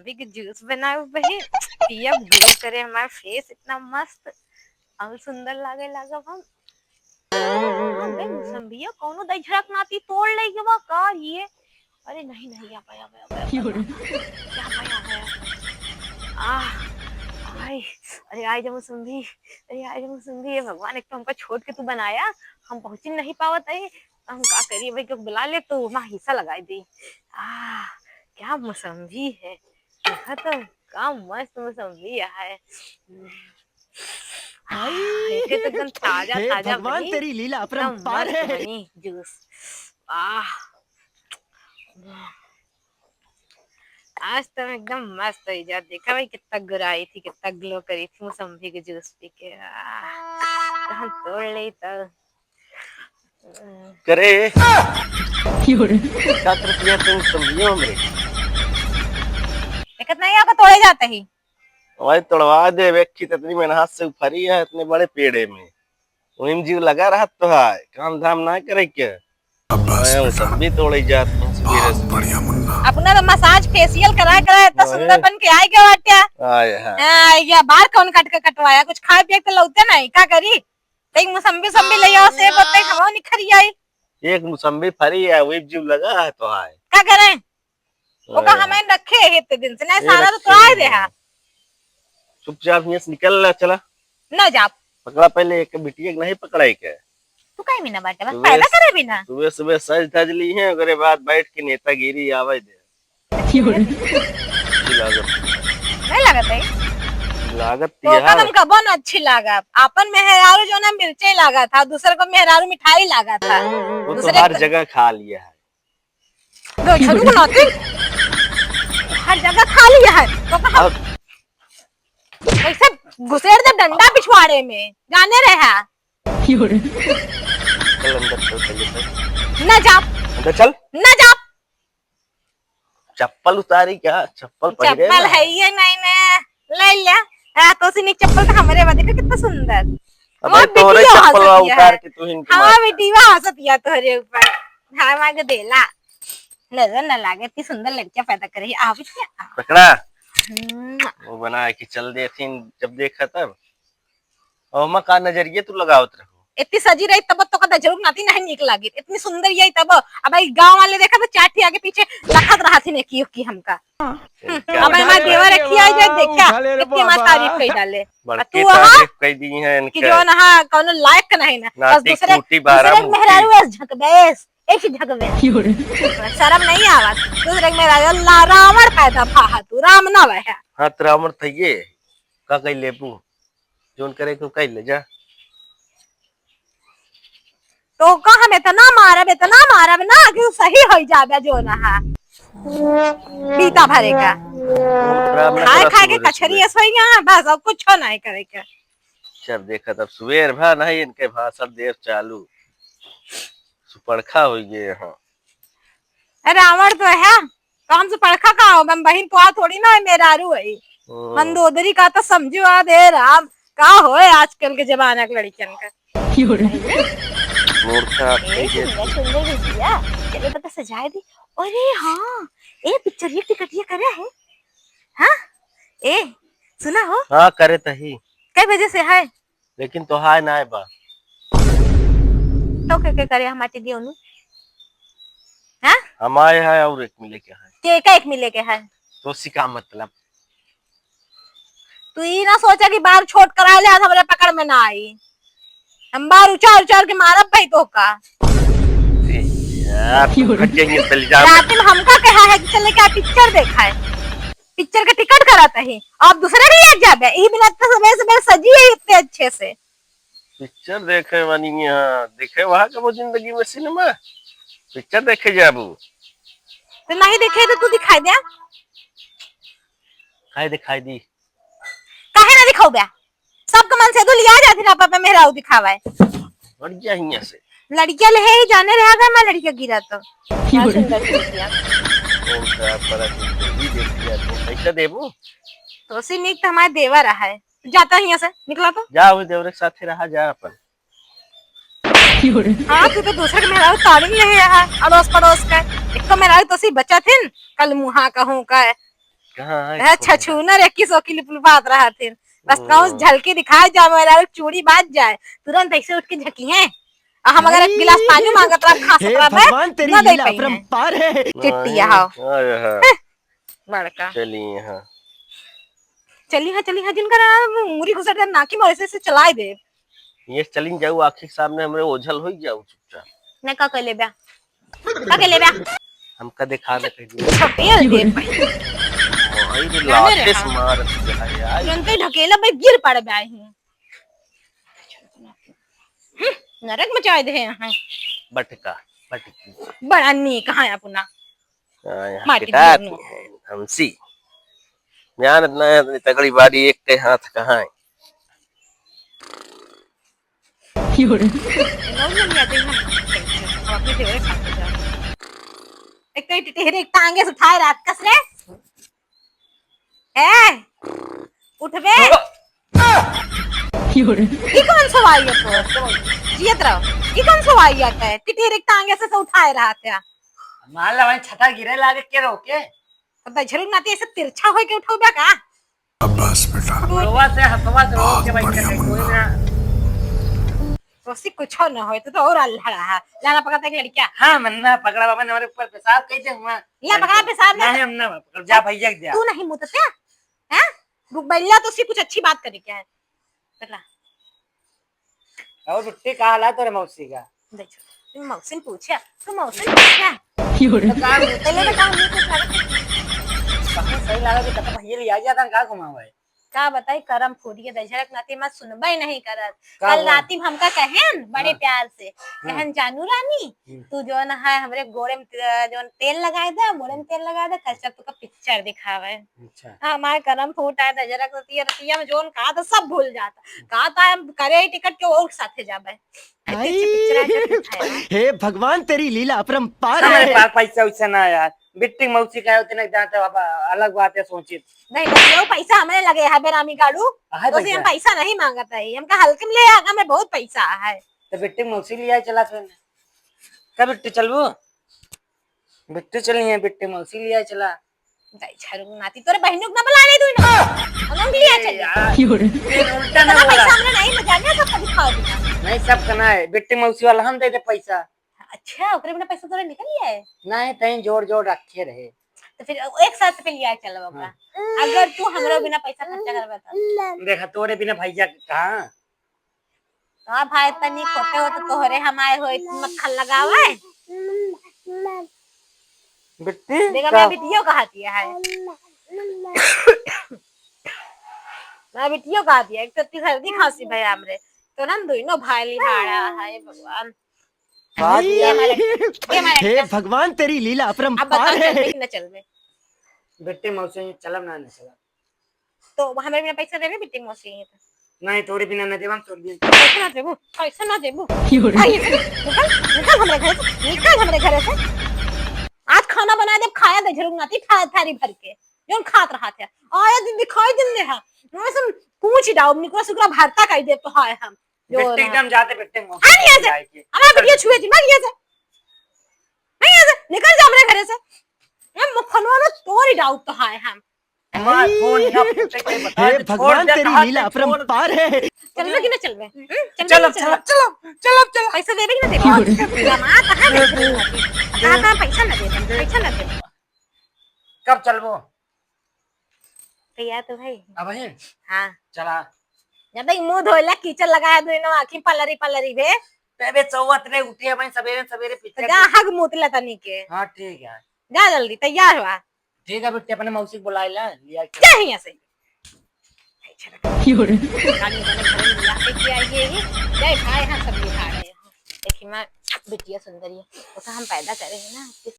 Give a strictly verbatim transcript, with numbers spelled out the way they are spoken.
अभी के जूस बनाए बहिन, पियब, glow करे हमार face इतना मस्त और सुंदर लागे लागब हम। हाँ, बे, मुसम्बिया कौनो दई झड़क नाती तोड़ ले के बा का ये? अरे नहीं, नहीं, आ पाया, आ पाया, आ पाया, आ पाया। आह, आय, अरे आय जा मुसम्बी, अरे आय जा मुसम्बी, ये भगवान, एक तो हमका छोड़ के तू बनाया, हम पहुँची नहीं पावत है, हम का करी भाई, के बुला ले तू, वहाँ हिस्सा लगाई दी। आह, क्या मुसम्बी है, देखा तो, का मस्त मुसम्बी है। आह, ये तो एकदम ताजा, हे ताजा भगवान, बनी, तेरी लीला एकदम अपरंपार मस्त है। बनी जूस। आह, आज तो हम एकदम मस्त हो जा। देखा भाई, कितना गोराई थी, कितना glow करी थी मुसम्बी के जूस पी के। आह, तो हम तोड़ ले तो। करे। का करत हिया तू मुसम्बियो हमरे? देखत नहीं, आपको तोड़े जाते ही। भाई, तोड़वा दे, एक खी ततनी में हाथ से उफरी है इतने बड़े पेड़े में। वही में जीव लगा रहत तो है, काम धाम ना करे के। अब बस मैं बेटा, सब भी तोड़े जात हूँ सवेरे बहुत से। बढ़िया मुन्ना। अपना तो massage facial करा करा इतना अरे। सुंदर बन के आए क्या बाटे? आए हैं। हाँ, ये बार कौन काट के कटवाया? कुछ खाए पिए के तो लौते नहीं, का करी? एक मुसम्बी सम्बी ले आओ, सेब होते, हम निखरी आई। एक मुसम्बी फरी है, वही जीव लगा है तो है। का करें? ओका अरे। हमें रखे है इतने दिन से, नहीं ये सारा तो रखे तोड़ा ही हैं। रहा। चुपचाप यहाँ से निकल ला, चला। ना जाप। पकड़ा पहले, एक बिटिया के नहीं पकड़ाई के। तू काहे बिना बाटे, बस सुबह पैदा से, करे बिना। सुबह सुबह सज धज ली है, ओकरे बाद बैठ के नेतागिरी आवे दे। अच्छी लागत। नहीं लागत है। लागत तो यह का तुम कबो न अच्छी लागत। आपन मेहरारू जो ना मिर्चे लागा था, दूसरे को मेहरारू मिठाई लागा था। वो तो दूसरे हर को जगह खा लिया है। दो छड़ू बनाते। हर जगह खा लिया है। तो कहा अब कैसे घुसेड़ दे डंडा पिछवाड़े में, जाने रहे। चल अंदर चल, पहले चल। ना जाप। अंदर चल। ना जाप। चप्पल उतारी क्या? चप्पल पहिरे चप्पल ना। है ये नहीं ने। ले ले। आ, तो सिनी चप्पल तो हमरे बा, देखो कितना सुंदर। अब मोर तोरे बिटिया चप्पल हंसत बा है। उतार के तू इनके हमार मार। बिटिया हंसत है तोरे ऊपर। हमार के देला। नजर न लागे, इतनी सुंदर लड़कियां पैदा करे। आ बिटिया। पकड़ा। हम्म। वो बना के चल देथिन, जब देखा तब। ओमा का नजरिए तू लगावत रहो? इतनी सजी रही तब तो कदा जरूर नाती नहीं नीक लागित। इतनी सुंदर यही तब। अब ई गांव वाले देखा तो चार ठी आगे पीछे लखत रहा थी ने की, की हमका। इनका अब हमार देवर रखी आई जाए, देखा, उठा ले रे इतनी हमार बाबा। तारीफ कई डाले। बड़की आ तू वहाँ तारीफ कई दी है कि इनका। जो ना कौनो लायक नहीं ना। बस नाती दूसरे, कूटी बारह दूसरे मुखी। मेहरारू ऐस झकबेस, ऐसी झकबेस। शर्म नहीं आवत। दूसरे मेहरारू ला रावण पैदा भा हा तू, राम ना वह। हाँ, तो रावण था ये। का कई लेबू? जोन करे के कई ले जा। तो का हम इतना मारब, इतना मारब ना कि उ सही हो जाबे जो रहा। बीता भरे का। राम ना खाए, करा खाए के सूरज कचहरी में। ऐसा ही यहाँ, बस और कुछ नहीं करे के। जब देखा तब सुबेर भा नहीं, इनके भाषण देर चालू। सुपड़खा हो गए यहाँ। रावण तो है, तो हमसे पड़खा का हो, हम बहिन पोहा थोड़ी ना है, मेहरारू है। ओ। मंदोदरी का तो समझो आ दे राम, का होए आजकल के जमाना के लड़कियन का। मूर्खा ए, कही सुंदर, सुंदर बिटिया, चलो तो सजाए दी। अरे हाँ, ए पिक्चर ये टिकट ये करे है? हाँ? ए, सुना हो? हाँ, करे तही। कै बजे से है? लेकिन तोहार नाय बा। तो के, के करे हमार टीडी ओनू? हाँ? हमार है और एक मिले के है। के का एक मिले के है? तो सिका मतलब। तू ई ना सोचा कि बार छोट करा ले, आज हमरे पकड़ में ना आई। हम बार उचार उचार के मारब भाई तो का। ए यार, तू फट जाएंगे, चल जा। रात में हमका कहा है कि चले क्या पिक्चर देखा है? पिक्चर के टिकट कराता ही, आप दूसरे के लिए जाबे। ई बिना तो सुबह सुबह सजी है इतने अच्छे से। पिक्चर देखे वाली यहाँ, देखे वहाँ कबो जिंदगी में सिनेमा? पिक्चर देखे जाबू? तो नहीं देखे तो तू दिखाई दे। काहे दिखाई दी? काहे ना दिखाऊ बे? सबके मन से तो लिया जाती ना पापा मेहराऊ दिखावा है। बढ़िया हियाँ से। लड़किया ले ही जाने रहा था, मैं लड़किया गिरा तो। क्या सुंदर सी लड़किया। कौन सा बड़ा चीज है? ये देख लिया तो। पैसा देबू? तो सी निक तो हमारे देवर है। जाता हियाँ से, निकला तो। जा, वो देवरे के साथे रहा, जा अपन। हाँ, तू तो दूसरे के मेहरारू ताड़ी नहीं रहा, अड़ोस पड़ोस का। एक तो मेहरारू तो सी बचा थिन, कल मुहा कहूँ का है। कहाँ है ए, छोड़ना? छछूनर एक किस ओकी लुपलुपात रहत है। बस हम्म। कहूँ झलकी दिखाए जाए, मेरा चूड़ी बाज जाए, तुरंत ऐसे उठ के झकी है। आ हम अगर एक गिलास पानी मांगत रहब, खा सकत रहब, भगवान, तेरी ना दे लीला पाई है। अपरंपार है। चिट्टिया नहीं, हाव। आय हाय। हैं, बड़का। चली हाँ। चली हाँ, चली हाँ, जिनका ना मुरी घुसट जाए, नाकी में ऐसे, ऐसे चलाए दे। ये चली जाऊ, आँखी के सामने हमरे ओझल होई जाऊ चुपचाप। ने का कहले बा? का कहले बा? हमका देखा दे कहीं। छपेल दे भाई। भाई रे, जाने रे, लाते हाँ। से मार दिया है यार। तुरंते ढकेला भाई, गिर पड़ बा ही। हम्म, नरक मचाए दे यहाँ। बटका, बटकी। बड़ा नीक है अपना। हाँ, यहाँ माटी पिटात दिया है, हमसी। जान इतना है, इतनी तगड़ी बाड़ी एक के हाथ कहाँ है? क्यों रे? नौ मिनट में आ जाइए ना। हम अपने फेवरेट खाते हैं। एक तो ये टिटहरे एक टांगे से उठाए रात कस रे। ए, उठबे। क्यों रे? ई कौन सवाल है तो? जियत रहो। ई कौन सवाल आता है? टिटहरे एक टांगे से, से उठाए रहा था। मान ला भाई छटा गिरे लागे के रोके। तो झरुक नाती ऐसे तिरछा होई के उठौबे का? शाबाश बेटा। गोड़वा से हथवा से रोक के बहुत बैठे बढ़िया थे, कोई मुन्ना। ना। तोसी कुछो न होय, तू तो और अल्हड़ा है। लाना पकड़ता एक लड़किया। हाँ, मन्ना पकड़ा बाबा ने हमारे ऊपर पेशाब कई दे हुआ। ला पकड़ा पेशाब ना। नहीं, हम ना पकड़, जा भैया के दे। तू नहीं मुतते? हैं? रुक बैला, तोसी कुछ अच्छी बात करे क्या है? पकड़ा। और बिट्टी का हाल है तोरे मौसी का? देख, तू मौसी ने पूछे, तू मौसी ने पूछे। क्यों रे? तो का पहले तो काम नहीं कुछ लगा। बहुत सही लगा कि कतौ भैया ले आ जाता, का घुमावे? का बताई, करम फूट गया, दशहरा के नाते मत सुनबे नहीं करत। का कल हुआ? राती में हमका कहेन बड़े हाँ। प्यार से, हाँ। कहेन, "जानू रानी, हम्म। तू जौन है हमरे गोड़े में त-, जौन तेल लगाए दे, गोड़े में तेल लगाए दे, कल चल तुका पिक्चर दिखावे।" अच्छा। हमार करम फूट आए, दशहरा के रतिया, रतिया में जौन कहा था सब भूल जाता। कहा था हम करे टिकट के और साथे जाबे। ऐसे ऐसी पिक्चर आ जाती है। हे भगवान, तेरी लीला अपरंपार हमारे है। पास पैसा वैसा ना यार, बिट्टी मौसी का है, उतने जाते अब अलग बात है, सोचित। नहीं, नहीं, वो पैसा हमरे लगे है, बेरामी गाड़ू। आहे तो से हम पैसा? पैसा नहीं मांगत है, हमका हल्के में ले आगा में बहुत पैसा है। तो बिट्टी मौसी ले आए चला फिर। कब बिट्टी चलबू? बिट्टी चली है, बिट्टी मौसी ले आए चला। दाई झाड़ू नाती, तोरे बहिनों के ना बुला ले तू ना। हम लोग ले आ चल। यार, ये उल्टा ना बोला। पैसा हमने नहीं बजाने, सब कभी खाओ बिना। नहीं, सब कना है, बिट्टी मौसी वाला हम दे दे पैसा। अच्छा, ओकरे बिना पैसा तोरे निकल गया है? नहीं, तहीं जोड़ जोड़ रखे रहे। तो फिर एक साथ पे लिया चलो ओकरा। हाँ। अगर तू हमरा बिना पैसा खर्चा करबे तो। देखा, तोरे बिना भैया कहाँ? का भाई, तनी खोटे हो तो तोहरे हमारे होई मक्खन लगावे। बिट्टी, देखा, का? मैं बिटियो कहा दिया है। मैं बिटियो कहा दिया, एक तो इतनी सर्दी खांसी भया हमरे, तो ना दोनों भाई लिहाड़ा है, भगवान। का दिया? ये हमारे, ये हमारे हे भगवान, तेरी लीला अब अपरंपार बताओ, है। चलबे कि ना चलबे? बिट्टी मौसी, चलब ना, ना चलब। तो हमारे बिना पैसा देबे बिट्टी मौसी है तो? नहीं, तोरे बिना ना देबे हम, तोरे बिना। पैसा ना देबू, पैसा ना देबू। क्यों रे? आई, निकल, निकल हमरे घर से, निकल हमरे घर से। आज खाना बना दे, खाया दे झरुक नाती, था-, थारी भर के, जौन खात रहा थे। आया दिन दिखाई दिन दे हा। मैं सुन पूछ डाउब निकला सुकरा भरता कई दे तो हाय हम। जो बेटे ना। एकदम जाते बेटे मौसी आ गया से। जाएगी। हमारा वीडियो छुए थी, मर गया से। नहीं ऐसे, निकल जा हमरे घरे से। हम मुखनवा ना तोड़ डाउब तो हाय हम। हमार फोन ना फूटे के बता हे दे, छोड़ भगवान, दे, तेरी कहा लीला दे, छोड़। अपरंपार है। चलबे कि ना चलबे? हम्म? चलबे चलो, कि ना चलो, चलबे? चलो, चलो, चलो। पैसा देबे कि ना देबे? क्यों रे? जमा कहाँ दे? कहाँ, कहाँ पैसा ना देबे? पैसा ना देबे। कब चलबो? तैयार तो भाई। अब है? हाँ। चला। जब तक मुंह धोइला, कीचड़ लगाया, दोनों आँखी पलरी पलरी बे। ते बे चौवत रे, उठे भाई, सवेरे सवेरे तो पीछे जा, हग मूत ले तनी के। हाँ, ठीक है। जा जल्दी, तैयार हुआ। ठीक है बेटी, अपने मौसी को बुला ला, लिया के। क्या है यहाँ से? क्यों रे? काली बने घर में बुला के किया ये, ये। जय भाई, हाँ, सब लिखा रहे हैं। देखी माँ, बिटिया सुंदरी है, ओका हम पैदा करे हैं ना,